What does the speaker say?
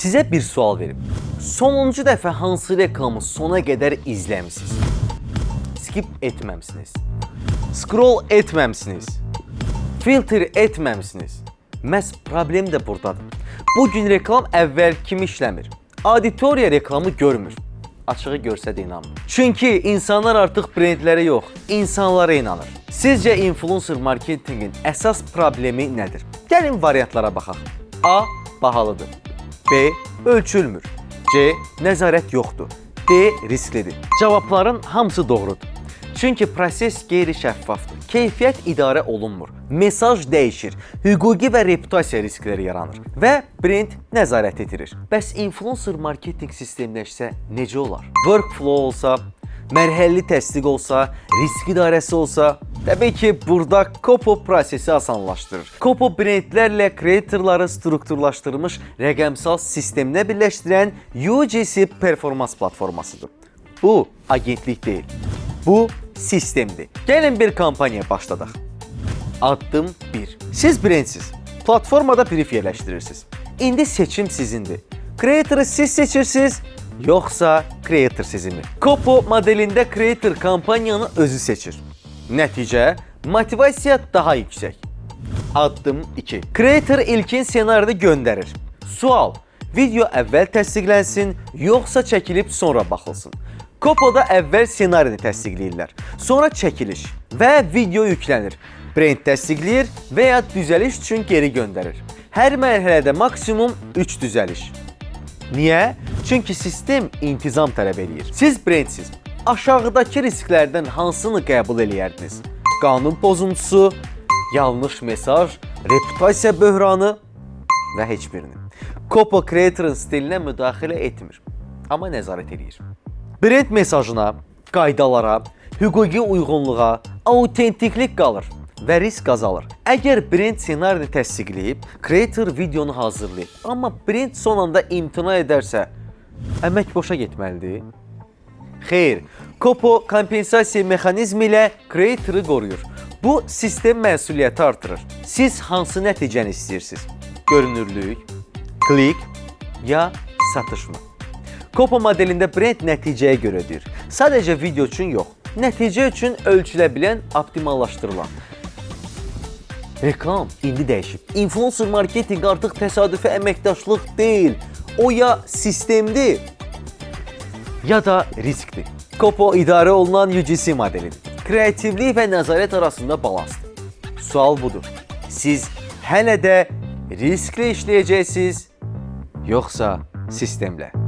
Sizə bir sual verim. Sonuncu dəfə hansı reklamı sona qədər izləmisiniz? Skip etməmisiniz. Scroll etməmisiniz. Filter etməmisiniz. Məhz problem də burdadır. Bu gün reklam əvvəl kimi işləmir. Auditoriya reklamı görmür. Açığı görsə də inanmır. Çünki insanlar artıq brendlərə yox, insanlara inanır. Sizcə influencer marketinqin əsas problemi nədir? Gəlin variantlara baxaq. A. Bahalıdır. B. Ölçülmür. C. Nəzarət yoxdur. D. Risklidir. Cavabların hamısı doğrudur. Çünki proses qeyri-şəffafdır. Keyfiyyət idarə olunmur. Mesaj dəyişir. Hüquqi və reputasiya riskləri yaranır və brend nəzarət itirir. Bəs influencer marketinq sistemləşsə necə olar? Workflow olsa, mərhələli təsdiq olsa, risk idarəsi olsa, təbii ki, burada Kopo prosesi asanlaşdırır. Kopo brendlərlə creatorları strukturlaşdırılmış rəqəmsal sistemdə birləşdirən UGC performans platformasıdır. Bu agentlik deyil. Bu sistemdir. Gəlin bir kampaniya başladaq. Addım 1. Siz brendsiz. Platformada brief yerləşdirirsiniz. İndi seçim sizindir. Creator'ı siz seçirsiniz, yoxsa creator sizi mi? Kopo modelində creator kampaniyanı özü seçir. Nəticə, motivasiya daha yüksək. Addım 2. Creator ilkin ssenarini göndərir. Sual: video əvvəl təsdiqlənsin, yoxsa çəkilib sonra baxılsın? Kopoda əvvəl ssenarini təsdiqləyirlər. Sonra çəkiliş və video yüklənir. Brend təsdiqləyir və ya düzəliş üçün geri göndərir. Hər mərhələdə maksimum 3 düzəliş. Niyə? Çünki sistem intizam tələb eləyir. Siz brendsiz. Aşağıdakı risklərdən hansını qəbul eləyərdiniz? Qanun pozuntusu, yanlış mesaj, reputasiya böhranı və heç birini. Kopo Creator'ın stilinə müdaxilə etmir, amma nəzarət eləyir. Brend mesajına, qaydalara, hüquqi uyğunluğa, autentiklik qalır və risk azalır. Əgər brend ssenarini təsdiqləyib, creator videonu hazırlayıb, amma brend son anda imtina edərsə, əmək boşa getməlidir? Xeyr, Kopo kompensasiya mexanizmi ilə creator'ı qoruyur. Bu sistem məsuliyyəti artırır. Siz hansı nəticəni istəyirsiniz? Görünürlük, klik ya satışmı? Kopo modelində brend nəticəyə görə ödəyir. Sadəcə video üçün yox, nəticə üçün ölçülə bilən, optimallaşdırılan. Reklam indi dəyişib. Influencer marketinq artıq təsadüfi əməkdaşlıq deyil. O ya sistemdir, ya da riskdir. Kopo idarə olunan UGC modelidir. Kreativlik və nəzarət arasında balansdır. Sual budur. Siz hələ də risklə işləyəcəksiniz, yoxsa sistemlə?